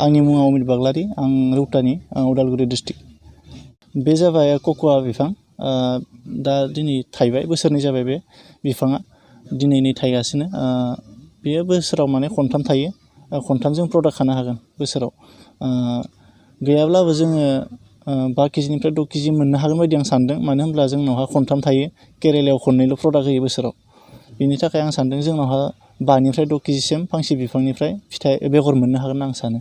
आंनि मुङा अमित बाग्लारि आं रौतानि उदालगुरि डिस्ट्रिक्ट बे जाबाय कक'आ बिफां दा दिनै थायबाय बोसोरनै जाबाय बे बिफाङा दिनै थायगासिनो बेयो बोसोराव माने खनथाम थायो खनथाम जों प्रडाक्ट खानो हागोन बोसोराव गैयाब्लाबो जोङो 5 केजिनिफ्राय 6 केजि मोननो हागोन बायदि आं सानदों मानो होनब्ला जोंनावहा खनथाम थायो केरेलायाव खननैल' प्रडाक्ट होयो बोसोराव बिनि थाखाय आं सानदों जोंनावहा 5निफ्राय 6 केजिसिम फांसे बिफांनिफ्राय फिथाइ बेगर मोननो हागोन आं सानो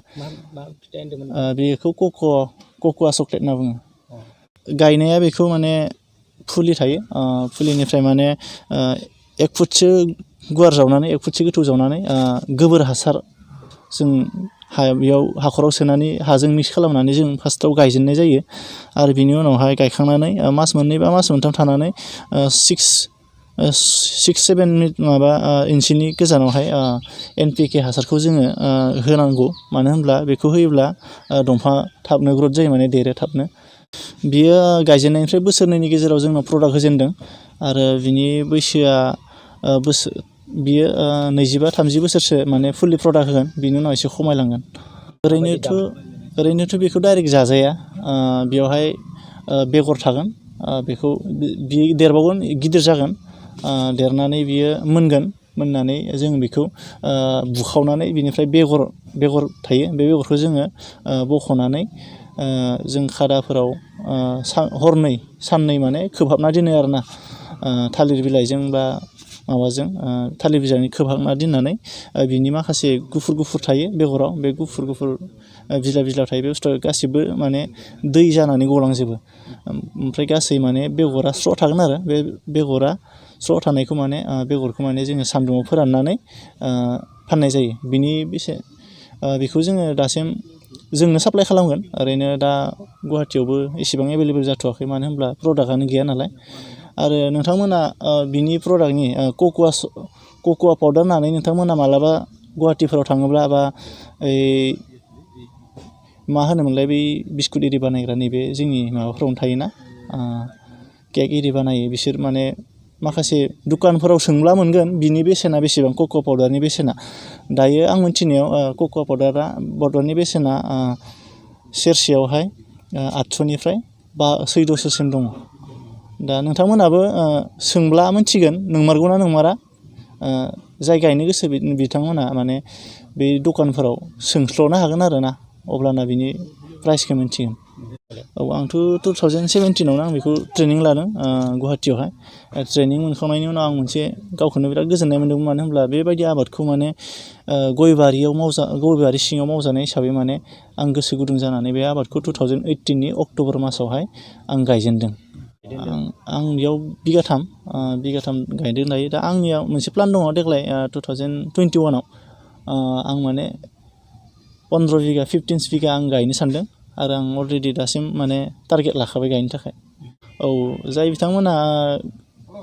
बेखौ कक'आ चक्लेट होनना बुङो गायनाया बेखौ माने फुलि थायो फुलिनिफ्राय माने 1 फुटसो गुवार जावनानै 1 फुटसो गोथौ जावनानै गोबोर हासार जों बेयाव हाखराव सोनानै हाजों मिक्स खालामनानै जों फार्स्टआव गायजेननाय जायो आरो बिनि उनावहाय गायखांनानै मास मोननै बा मास मोनथाम थानानै 6-7 इंसिनि गोजानावहाय NPK हासारखौ जोङो होनांगौ मानो होनब्ला बेखौ होयोब्ला दंफाङा थाबनो ग्रथ जायो माने देरो थाबनो बियो गायजेननायनिफ्राय बोसोरनैनि गेजेराव जोंनाव प्रडाक्ट होजेनदों आरो बिनि बैसोआ बियो 25-30 बोसोरसो माने फुलि प्रडाक्ट होगोन बिनि उनाव एसे खमायलांगोन ओरैनोथ' बेखौ डाइरेक्ट जाजाया बेवहाय बेगर थागोन बेखौ बियो देरबावगोन गिदिर जागोन देरनानै बियो मोननानै जों बेखौ बुखावनानै बिनिफ्राय बेगर थायो बे बेगरखौ जोङो बख'नानै जों खादाफोराव साननै माने खोबहाबना दोनो आरोना थालिर बिलाइजों बा माबाजों थालिर बिलाइनि खोबहाबना दोननानै बिनि माखासे गुफुर थायो बेगराव बे गुफुर बिज्ला थायो बे बुस्थुआ गासिबो माने दै जानानै गलांजोबो ओमफ्राय गासै माने बेगरा स्र' थागोन आरो बे बेगरा स्र' थानायखौ माने बेगरखौ माने जोङो सान्दुङाव फोराननानै फाननाय जायो बिनि बेखौ जोङो दासिम जोंनो साप्लाय खालामगोन ओरैनो दा गुवाहाटियावबो एसेबां एभेलेबल जाथ'वाखै मानो होनब्ला प्रडाक्टआनो गैया नालाय आरो नोंथांमोना बिनि प्रडाक्टनि कक'आ पाउडार होननानै नोंथांमोना मालाबा गुवाहाटिफोराव थाङोब्ला बा मा होनोमोनलाय बै बिस्कुट एरि बानायग्रा नैबे जोंनि माबाफ्रावनो थायोना केक एरि बानायो बिसोर माने माखासे दुखानफोराव सोंब्ला मोनगोन बिनि बेसेना बेसेबां कक' पाउडारनि बेसेना दायो आं मिथिनायाव कक' पाउडारनि बेसेना सेरसेयावहाय 800निफ्राय 1400सिम दङ दा नोंथांमोनाबो सोंब्ला मिथिगोन नंमारगौना नंमारा जाय गायनो गोसो बिथांमोना माने बे दखानफोराव सोंस्ल'नो हागोन आरोना अब्लाना बिनि प्राइसखौ मिथिगोन आंथ' 2017आवनो आं बेखौ ट्रेनिं लादों गुवाहाटियावहाय ट्रेनिं मोनखांनायनि उनाव आं मोनसे गावखौनो बिराद गोजोननाय मोन्दोंमोन मानो होनब्ला बेबायदि आबादखौ माने गय बारि सिङाव मावजानाय हिसाबै माने आं गोसो गुदुं जानानै बे आबादखौ 2018नि अक्ट'बर मासावहाय आं गायजेनदों आं बेयाव बिगाथाम गायदों दायो दा आंनियाव मोनसे प्लान दङ देग्लाय 2021आव आं माने 15 बिगा आं गायनो सानदों आरो आं अलरेडि दासिम माने टारगेट लाखाबाय गायनो थाखाय जाय बिथांमोना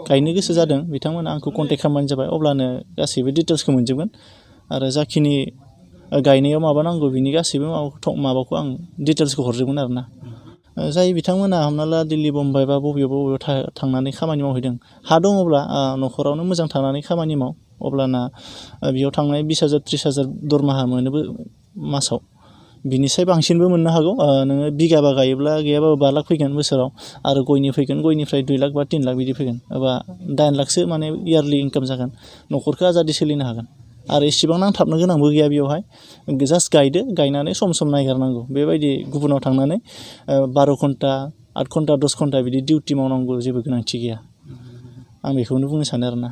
गायनो गोसो जादों बिथांमोना आंखौ कन्टेक्ट खालामबानो जाबाय अब्लानो गासैबो डिटेल्सखौ मोनजोबगोन आरो जाखिनि गायनायाव माबा नांगौ बिनि गासैबो माबाखौ आं डिटेल्सखौ हरजोबगोन आरोना जाय बिथांमोना हमना ला दिल्ली बम्बाइ बा बबेयाव थांनानै खामानि मावहैदों हा दङब्ला न'खरावनो मोजां थानानै खामानि माव अब्लाना बेयाव थांनाय 20,000 30,000 दरमाहा मोनोबो मासाव बिनिसाय बांसिनबो मोननो हागौ नोङो बिगाबा गायोब्ला गैयाबाबो 5 लाख फैगोन बोसोराव आरो गयनिफ्राय 2 लाख बा 3 लाख बिदि फैगोन एबा 8 लाखसो माने इयारलि इनकाम जागोन न'खरखौ आजादि सोलिनो हागोन आरो इसेबां नांथाबनो गोनांबो गैया बेयावहाय जास्ट गायनानै सम नायगारनांगौ बेबायदि गुबुनाव थांनानै 12 घन्टा 8 घन्टा 10 घन्टा बिदि डिउटि मावनांगौ जेबो गोनांथि गैया आं बेखौनो बुंनो सानो आरोना